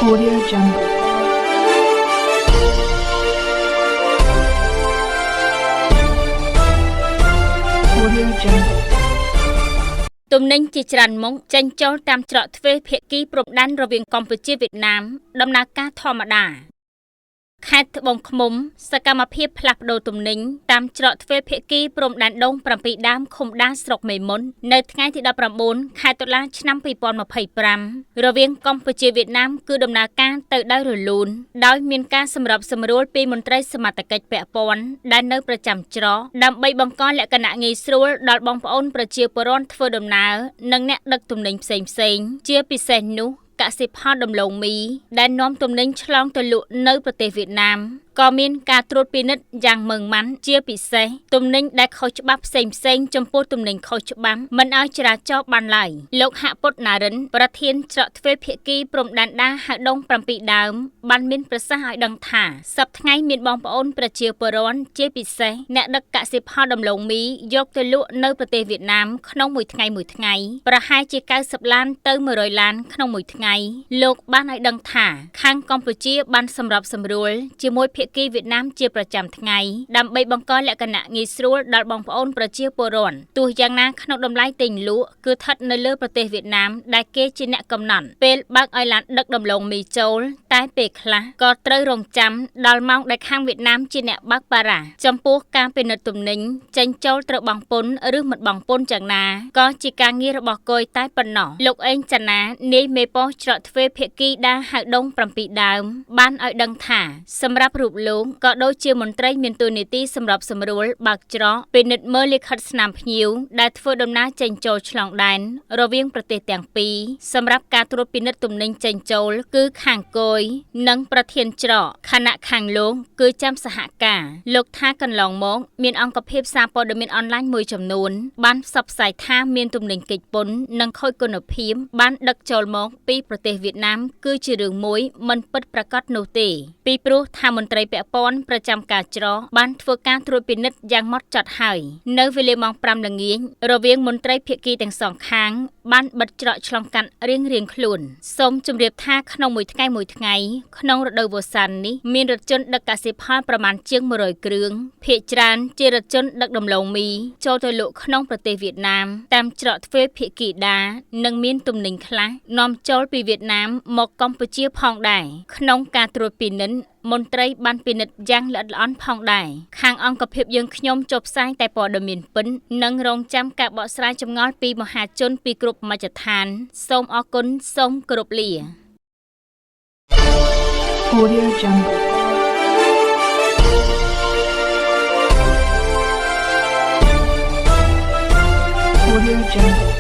Audio Jungle. Audio Jungle. ទំនិញជាច្រើនមុខចេញចូលតាមច្រកទ្វេភាគីព្រំដែនរវាងកម្ពុជាវៀតណាមដំណើរការធម្មតាខេត្តត្បូងឃ្មុំសកម្មភាពផ្លាស់ប្ដូរទំនិញតាមច្រកទ្វេភាគីព្រំដែនដង7ដើមឃុំដាស្រុកមេមត់នៅថ្ងៃទី19ខែតុលាឆ្នាំ2025រវាងកម្ពុជាវៀតណាមគឺដំណើរការទៅដោយរលូនដោយមានការសម្របសម្រួលពីមន្ត្រីសមត្ថកិច្ចពាក់ព័ន្ធដែលនៅប្រចាំច្រកដើម្បីបង្កលក្ខណៈងាយស្រួលដល់បងប្អូនប្រជាពលរដ្ឋធ្វើដំណើរនិងអ្នកដឹកទំនិញផ្សេងៗជាពិសេសនោះកសិផលដំឡូងមីដែលនាំទំនិញឆ្លងទៅលក់នៅប្រទេសវៀតណាមក៏មានការត្រួតពិនិត្យយ៉ាងម៉ឺងម៉ាន់ជាពិសេសទំនិញដែលខុសច្បាប់ផ្សេងៗចំពោះទំនិញខុសច្បាប់មិនឲ្យចរាចរណ៍បានឡើយលោកហាក់ពុតណារិនប្រធានច្រកទ្វេភាគីព្រំដែនដាហៅដង7ដើមបានមានប្រសាសន៍ឲ្យដឹងថាសប្តាហ៍ថ្ងៃមានបងប្អូនប្រជាពលរដ្ឋជាពិសេសអ្នកដឹកកសិផលដំឡូងមីយកទៅលក់នៅប្រទេសវៀតណាមក្នុងមួយថ្ងៃមួយថ្ងៃប្រហែលជា90ឡានទៅ100ឡានក្នុងមួយថ្ងៃលោកបានឲ្យដឹងថាខាងកម្ពុជាបានសម្របសម្រួលជាមួយភាគីវៀតណាមជាប្រចាំថ្ងៃដើម្បីបង្កលក្ខណៈងាយស្រួលដល់បងប្អូនប្រជាពលរដ្ឋទោះយ៉ាងណាក្នុងតម្លៃទិញលក់គឺស្ថិតនៅលើប្រទេសវៀតណាមដែលគេជាអ្នកកំណត់ពេលបើកឲ្យឡានដឹកដំឡូងមីចូលតែពេលខ្លះក៏ត្រូវរងចាំដល់ម៉ោងដែលខាងវៀតណាមជាអ្នកបើកបារ៉ាចំពោះការពិនិត្យទំនិញចេញចូលត្រូវបង់ពន្ធឬមិនបង់ពន្ធយ៉ាងណាក៏ជាការងាររបស់គយតែប៉ុណ្ណោះលោកអេងចាណានាយមេប៉ុស្តិ៍ច្រកទ្វេភាគីដាហៅដង7ដើមបានឲ្យដឹងថាសម្រាប់រូបលោកក៏ដូចជាមន្ត្រីមានតួនាទីសម្របសម្រួលបើកច្រកពិនិត្យមើលលិខិតស្នាមភ្ញៀវដែលធ្វើដំណើរចេញចូលឆ្លងដែនរវាងប្រទេសទាំងពីរសម្រាប់ការត្រួតពិនិត្យទំនិញចេញចូលគឺខាងគយនិងប្រធានច្រកខណៈខាងលោកគឺចាំសហការលោកថាកន្លងមកមានអង្គភាពសារព័ត៌មានអនឡាញមួយចំនួនបានផ្សព្វផ្សាយថាមានទំនិញកិច្ចពន្ធនិងខូចគុណភាពបានដឹកចូលមកពីប្រទេសវៀតណាមគឺជារឿងមួយមិនពិតប្រាកដនោះទេពីព្រោះថាមន្ត្រីពាក់ព័ន្ធប្រចាំការច្រកបានធ្វើការត្រួតពិនិត្យយ៉ាងម៉ត់ចត់ហើយនៅវេលាម៉ោង5ល្ងាចរវាងមន្ត្រីភាគីទាំងសងខាងបានបិទច្រកឆ្លងកាត់រៀងៗខ្លួនសូមជម្រាបថាក្នុងមួយថ្ងៃមួយថ្ងៃក្នុងរដូវវស្សានេះមានរថយន្តដឹកកសិផលប្រមាណជាង100គ្រឿងភាគច្រើនជារថយន្តដឹកដំឡូងមីចូលទៅលក់ក្នុងប្រទេសវៀតណាមតាមច្រកទ្វេភាគីដានិងមានទំនិញខ្លះនាំចូលពីវៀតណាមមកកម្ពុជាផងដែរក្នុងការត្រួតពិនិត្យមន្ត្រីបានពិនិត្យយ៉ាងល្អិតល្អន់ផងដែរខាងអង្គភាពយើងខ្ញុំចុះផ្សាយតែព័ត៌មានពិននិងរងចាំការបកស្រាយចម្ងល់ពីមហាជនពីគ្រប់មជ្ឈដ្ឋានសូមអរគុណសូមគោរពលា Audio Jungle. Audio Jungle.